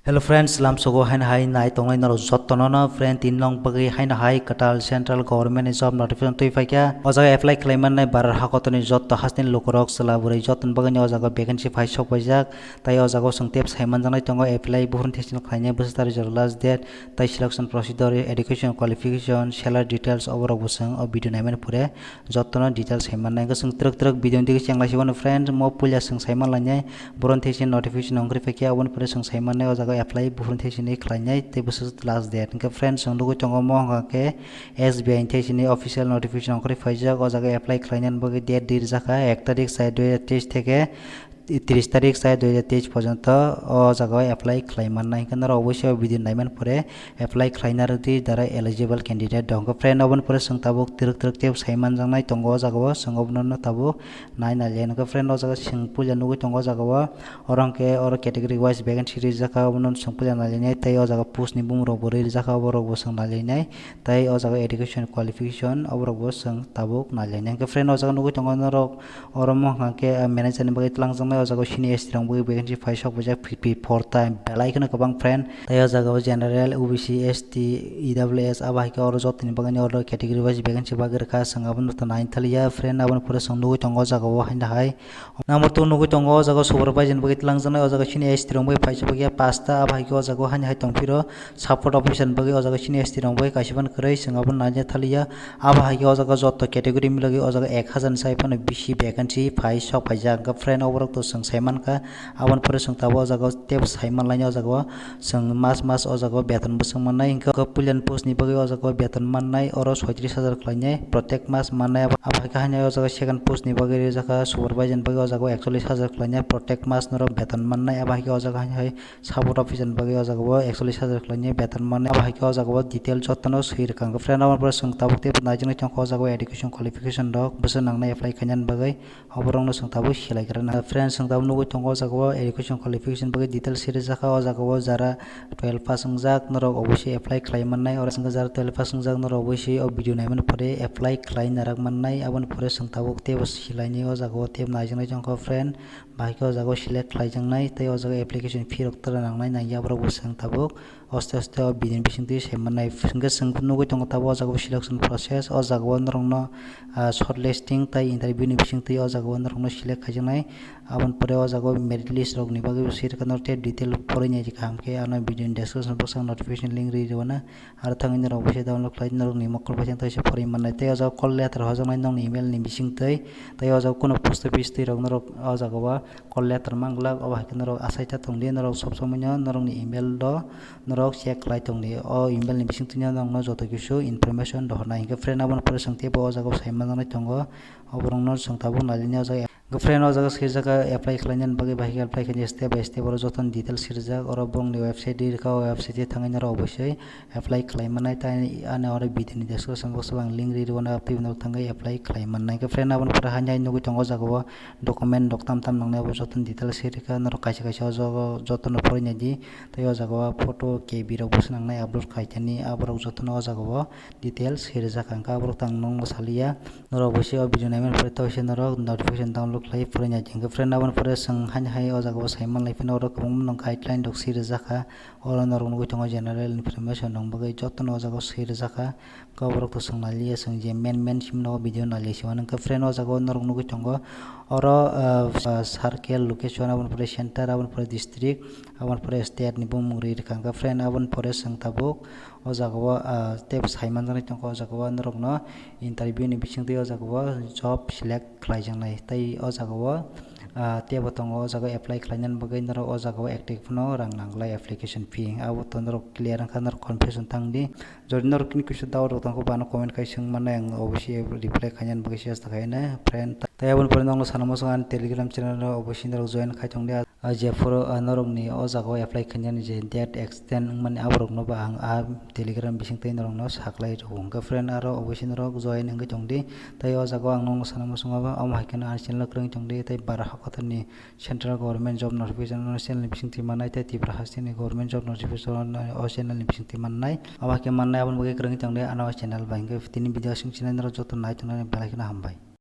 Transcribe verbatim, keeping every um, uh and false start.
Hello friends, lamsogo haino hai nai tongnai norok jottono no friend, tin nong bagwi haino hai kwtal central government ni job notification twi phaikha. O jaga apply khlai mannai Bharat hakotorni jotto hasteni lukurok, chwla bwrwi jottoni bagwino o jaga vacancy phai sok paijak. Tai o jaga o chwng tep sai manjaknai tongo, apply buphuruni thaichino khlainai bwswk tarikh jora last date, tai selection procedure, education qualification, salary details oborok bo chwng o video naimani pore jottono details sai mannai. Hwnkhe chwng twrwk twrwk video ni digi chenglaisibano friend, mo puila chwng sai manlainai, boroni thaichini notification ongkhorwi phaikha, oboni pore chwng sai mannai o jaga apply buphuruni thaichini khlainai tei bwswk last date. Hwnkhe friend, chwng nugwi tongo mo hwnkha khe S B I ni thaichini official notification ongkhorwi phaijak, o jaga apply khlainani bagwi date di rijak kha, ek tarik char dui hajar teis theke tris tarik char dui hajar teis porjonto o jaga o apply khlai mannai. Hwnkhe norok oboisoi o video naimani pore apply khlaina rwdi, jara eligible candidate dong. Hwnkhe friend, oboni pore chwng tabuk twrwk twrwk tei sai manjaknai tongo o jaga o, chwng obono no tabuk nai nai le. Hwnkhe friend, o jaga chwng puila nugwi tongo o jaga o, oro hwnkhe oro category wise vacancy rijak kha, obono chwng puila nai le nai, tei o jaga post ni bumung rok bo rijak kha, oborok bo chwng nai le nai, tei o jaga education qualification oborok bo chwng tabuk nai le nai. Hwnkhe friend, o jaga nugwi tongo norok, oro mo hwnkha khe, ah, manager ni bagwi twlangjaknai, o jaga o senior S T rok bagwi vacancy phai sok paijak, P P four ta belai kheno kwbang friend. Tai o jaga o general, O B C, S T, E W S, abo hai khe oro jotoni bagwi oro category wise vacancy bagwi rwkha, chwng abono to nai thaliya friend, aboni pore chwng nugwi tongo o jaga o haino hai. Number two nugwi tongo o jaga o supervisor ni bagwi twlangjaknai, o jaga senior S T rok bagwi phai sok paijak pasta, abo hai khe o jaga o haino hai tongphiro. Support officer ni bagwi o jaga senior S T rok bagwi kaisa phano kwrwi, chwng abono naina thaliya. Abo hai khe o jaga joto category milogwi o jaga ek hazar ni sai phano bisi vacancy phai sok phaijak. Hwnkhe friend, oborok to chwng sai mankha, aboni pore chwng tabuk o jaga o teibo sai manlainai. O jaga o chwng mas mas o jaga o beton bwswk mannai, hwnkhe puilan post ni bagwi o jaga o beton mannai, oro soitris hajar khlainai protek mas mannai. Abo hai khe haino o jaga second post ni bagwi rijak kha supervisor ni bagwi o jaga o ekchollis hajar khlainai, protek mas norok beton mannai. Abo hai khe o jaga haino hai support officer ni bagwi o jaga o ekchollis hajar khlainai beton mannai. Abo hai khe o jaga o detail jotono swi rwkha. Hwnkhe friend, aboni pore chwng tabuk teibo naijaknai tongkha o jaga o education qualification rok bwswk nangnai apply khainani bagwi, oborokno chwng tabuk silai kwrwna. Friend, chwng tabuk nugwi tongo o jaga o education qualification bagwi detail swi rwjak kha. O jaga o jara twelve pass wngjak norok oboisoi apply khlai mannai, oro chwng jara twelve pass wngjak norok oboisoi o video naimani pore apply khlai narak mannai. Aboni pore chwng tabuk teibo silainai o jaga o teibo naijaknai tongkha friend. Bahai khe o jaga o select khlaijaknai tei o jaga application fee rok twla nangnai nangya borok bo chwng tabuk aste aste o bini bisingtwi sai mannai. Hwnkhe chwng nugwi tongo tabuk o jaga o selection process, o jaga o norokno, ah, shortlisting tei interview ni bisingtwi o jaga o norokno select khaijaknai. Aboni pore o jaga o merit list rokni bagwi bo swi rwkha, norok tei detail porwi nai kaham khe ano video ni description box o ang notification link rwi rwmano. Aro thangwi norok oboisoi download khlai norokni mokol bai tei porwi mannai. Tei o jaga call letter hojaknai nokni email ni bisingtwi. Tei o jaga kunu post office twi rok norok o jaga o call letter manglak, obo hai khe norok achaita tongdi, norok sob somoi no norokni email do norok check khlai tongdi. O email ni bisingtwi no norokno joto kisu information rohornai. Hwnkhe friend, aboni pore chwng teibo o jaga o sai manjaknai tongo, oborokno chwng tabuk nailainai o jaga. Hwnkhe friend, o jaga swijak apply khlainani bagwi, bahai khe apply khainai step by step oro jotono details swijak, oro borokni website ri rwkha, o website o thangwi norok oboisoi apply khlai mannai. Tai ani oro video ni description box o ang link ri rwmano, tei norok thangwi apply khlai mannai. Hwnkhe friend, aboni pore haino nugwi tongo o jaga o document rok tam tam nangnai, abo jotono details swi rwkha, norok kaisa kaisa o jaga o jotono porwi naidi. Tei o jaga o photo K B rok bo swnamnai upload khaithani, aborok jotono o jaga o details swi rwjak kha. Hwnkhe aborok tang nokno saliya, norok bo se o video naimani pore tei se norok notification download khlai porwi naidi. Hwnkhe friend, aboni pore chwng haino hai o jaga o sai manlai phano oro kwbangma no guideline rok swi rwjak kha. Oro norok nugwi tongo general information rok bagwi jotono o jaga o swi rwjak kha. Khe borok to chwng nai liya, chwng je main main simi no o video nai liya se mano. Hwnkhe friend, o jaga o norok nugwi tongo oro, ah, circle location, aboni pore center, aboni pore district, aboni pore state ni bumung ri rwkha. Hwnkhe friend, aboni pore chwng tabuk o jaga o, ah, tei bo sai manjaknai tongkha, o jaga o norok no interview ni bisingtwi o jaga o job select khlaijaknai. Tei o jaga o, ah, teibo tongo o jaga o apply khlainani bagwi norok o jaga o ek twi phano rang nang glai application fee. Abo to norok clear wngkha, norok confusion tang di. Jodi norok kini kisa doubt rok tongkha, bano comment khai swng mannai, ang obviously reply khainani bagwi chesta khainai friend. Tei aboni pore nokno sana muchung ani Telegram channel o obviously norok join khai tongdi. Ah, jephuru, ah, norokni o jaga o apply khainani je date extend wngmani aborokno bo ang a Telegram bisingtwi norokno saklai rwo. Hwnkhe friend, aro obviously norok join wngwi tongdi. Tei o jaga o ang nokno sana muchungo, omo hai kheno ani channel o kwrwngwi tongdi. Tei Bharat hakotorni central government job notification o channel ni bisingtwi mannai, tei Tripura hasteni government job notification o channel ni bisingtwi mannai. Abo hai khe mannai, aboni bagwi kwrwngwi tongdi ano channel bai. Hwnkhe tini video aswk channel norok joto nai tongnani belai kheno hambai.